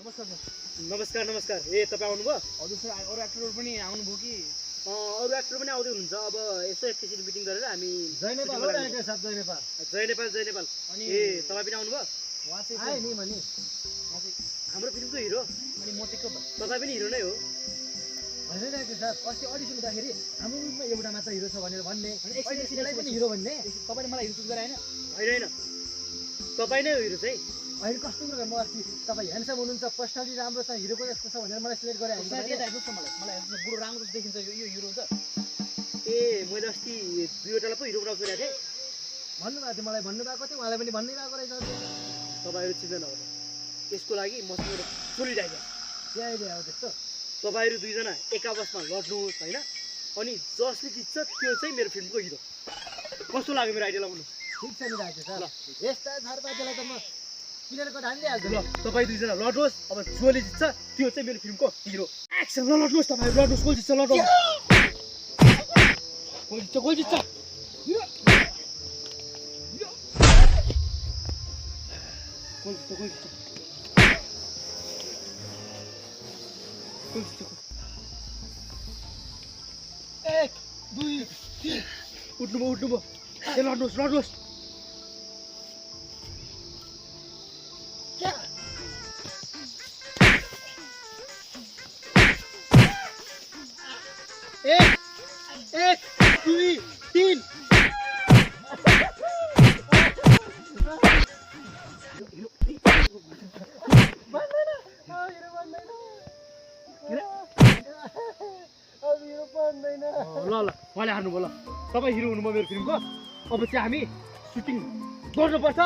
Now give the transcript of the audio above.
नमस्कार सर। नमस्कार नमस्कार। ए तपाईँ आउनुभयो? हजुर सर, अरू एक्टरहरू पनि आउनुभयो कि? अरू एक्टर पनि आउँदै हुनुहुन्छ। अब यसो एकैछिन मिटिङ गरेर हामी जय नेपाल हो डाइरेक्टर साहब, जय नेपाल। जय नेपाल। अनि ए तपाईँ पनि आउनुभयो? उहाँ चाहिँ आए नि भने हाम्रो फिल्मको हिरो अनि म चाहिँ को त? तपाईँ पनि हिरो नै हो? होइन डाइरेक्टर साहब, अस्ति अडिसन हुँदाखेरि हाम्रो ग्रुपमा एउटा मात्र हिरो छ भनेर भन्ने, अनि एकछिन यसलाई पनि हिरो भन्ने। तपाईँले मलाई हिरो चुज गरे होइन? होइन तपाईँ नै हो हिरो चाहिँ। अहिले कस्तो कुरा, म अस्ति तपाईँ ह्यान्डसम हुनुहुन्छ, पर्सनालिटी राम्रो छ, हिरोको जस्तो छ भनेर मलाई सिलेक्ट गरे। पर्सनालिटी हेर्नुहोस् न, मलाई हेर्नुहोस् न, बुढो राम्रो जस्तो देखिन्छ, यो हिरो हुन्छ। ए मैले अस्ति 2वटालाई पो हिरो बनाउँछु भनेको थिएँ। भन्नुभएको थियो, मलाई भन्नुभएको थियो, उहाँलाई पनि भन्नै भएको रहेछ। तपाईँहरू चिन्दैन होला, यसको लागि मसँग चलिरहेको के आइडिया हो त्यस्तो? तपाईँहरू दुईजना एक आपसमा लड्नुहोस् होइन, अनि जसले जित्छ त्यो चाहिँ मेरो फिल्मको हिरो। कस्तो लाग्यो मेरो आइडिया? लगाउनु ठिक छ नि डाइरेक्टर साहब, यस्ता छरपातीलाई त म किनेरको ढालिदिइहाल्छु। ल तपाईँ दुईजना लड्नुहोस्, अब जसले जित्छ त्यो चाहिँ मेरो फिल्मको हिरो। एक्सन। ल लड्नुहोस् तपाईँहरू, लड्नुहोस्। गोल जित्छ, लड्नुहोस्। गोल जित्छ। एक दुई उठ्नुभयो। ए लड्नुहोस्। एक दुई तीन। ल उहाँले हार्नुभयो। ल तपाईँ हिरो हुनुभयो मेरो फिल्मको। अब चाहिँ हामी सुटिङ गर्नुपर्छ।